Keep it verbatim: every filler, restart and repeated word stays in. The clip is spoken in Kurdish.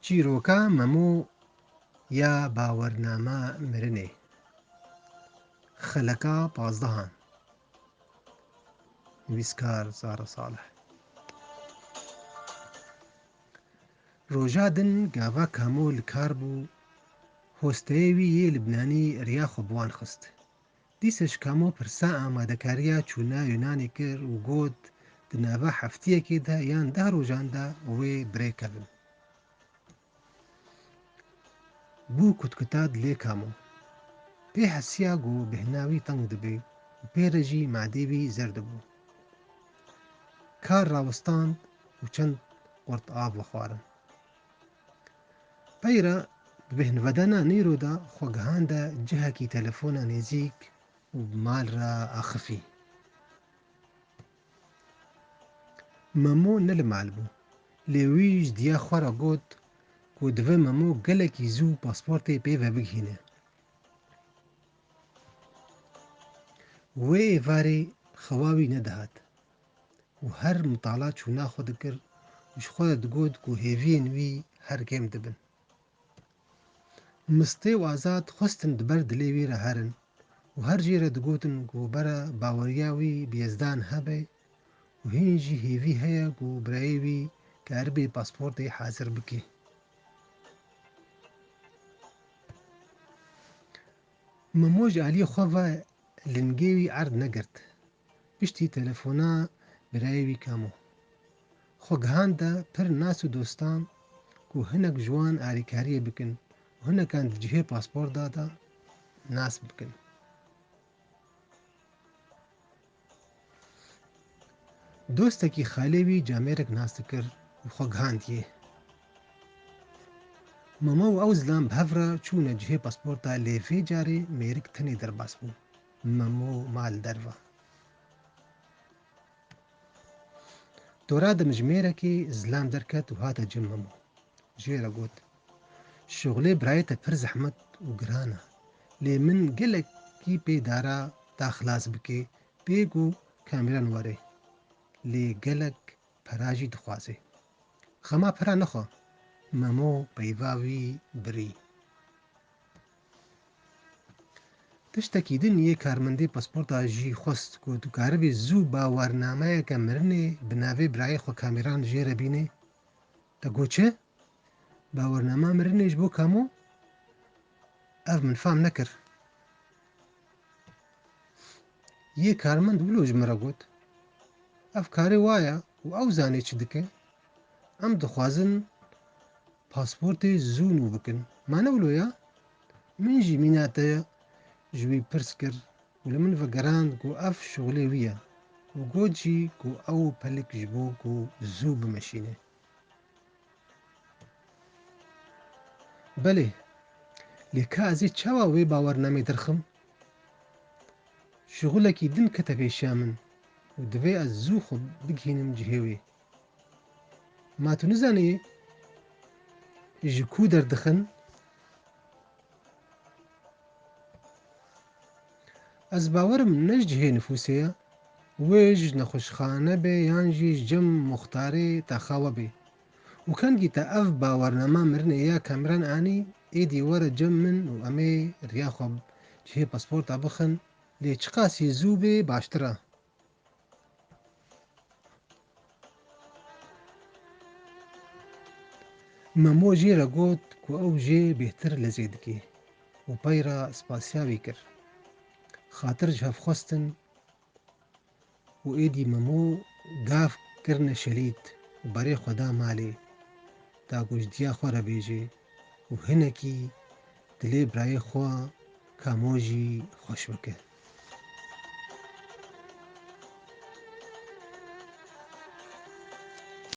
Çîroka Memo ya bawernama mirinê. Xeleka pazdehan. Nivîskar Zara Salih. Roja din gava Kamo li kar bû, hosteyê wî yê Libnanî riya xwe bi wan xist. Dîsa ji Kamo pirsa amadekariya çûna Yunanê kir û got, di nava heftiyekê de yan deh rojan de wê bi rê kevin. Bû kutkuta dilê Kamo. Pê hesiya ku bêhna wî teng dibe û pê re jî madê wî zer dibû. Kar rawistand û çend qurt av vexwarin. Peyra di bêhnvedana nîro de xwe gihande cihekî telefona nêzîk û bi mal re axifî. Memo ne li mal bû, lê wî ji diya xwe re got ku divê Memo gelekî zû pasportê pê ve bigihîne. Wê êvarê xewa wî nedihat û her mitala çûna xwe dikir û ji xwe re digot ku hêviyên wî her kêm dibin. Mistê û Azad xwestin di ber dilê wî re herin û her jê re digotin ku bera baweriya wî bi Yezdan hebe û hîn jî hêvî heye ku birayê wî karibê pasportê hazir bike. Memo ji aliyê xwe ve lingê wî erd negirt. Piştî telefona birayê wî Kamo. Xwe gihande pir nas û dostan ku hinek ji wan alîkariyê bikin û hinekan di cihê pasporta de nas bikin. Dostekî xalê wî camêrek nas dikir û xwe gihandiye. Memo û ew zilam bi hev re çûne cihê pasporta lê vê carê mêrik tenê derbas bû. Memo ma li derve. Tora dimijmêrekê zilam derket û hate cem Memo. Jê re got, şixulê birayê te pir zehmet û giran e. Lê min gelekî pê dara ta xilas bike, pê ku Kamîran were. Lê gelek pera jî dixwaze. Xema pera nexwe. Memo peyva wî birî. Tiştekî din yê karmendê pasporta jî xwest ku tu karibî zû bawernameyeke mirinê bi navê birayê xwe Kamîran jê re bîne. Te got çi? Bawernama mirinê ji bo Kamo? Ev min fam nekir. Yê karmend wilo ji min re got, ev karê wa ye û ew zanê çi dike. Em dixwazin pasportê zû nû bikin. Ma ne wilo ya? Min jî mîna te ji wî pirs kir û li min vegerand ku ev şixulê wî ye û got jî ku ew pelik ji bo ku zû bimeşîne. Belê, lê ka ez ê çawa wê bawernamê derxim? Şixulekî din kete pêşiya min û divê ez zû xwe bigihînim cihê wê. Ma tu nizanî ji ku derdixin? Ez bawerim ne ji cihê nifûsê ye, wê ji nexweşxane be yan jî ji cem muxtarê taxa we be. Û kengî te ev bawernama mirinê ya Kamîran anî, êdî were cem min û em ê riya xwe cihê pasporta bixin, lê çiqasî zû bê baştir e. Memo jê re got ku ew jê bêhtir lezê dike û pey re spasiya wî kir. Xatir ji hev xwestin û êdî Memo gav kirine şelît û berê xwe da malê, da ku ji diya xwe re bêje û hinekî dilê birayê xwe Kamo jî xweş bike.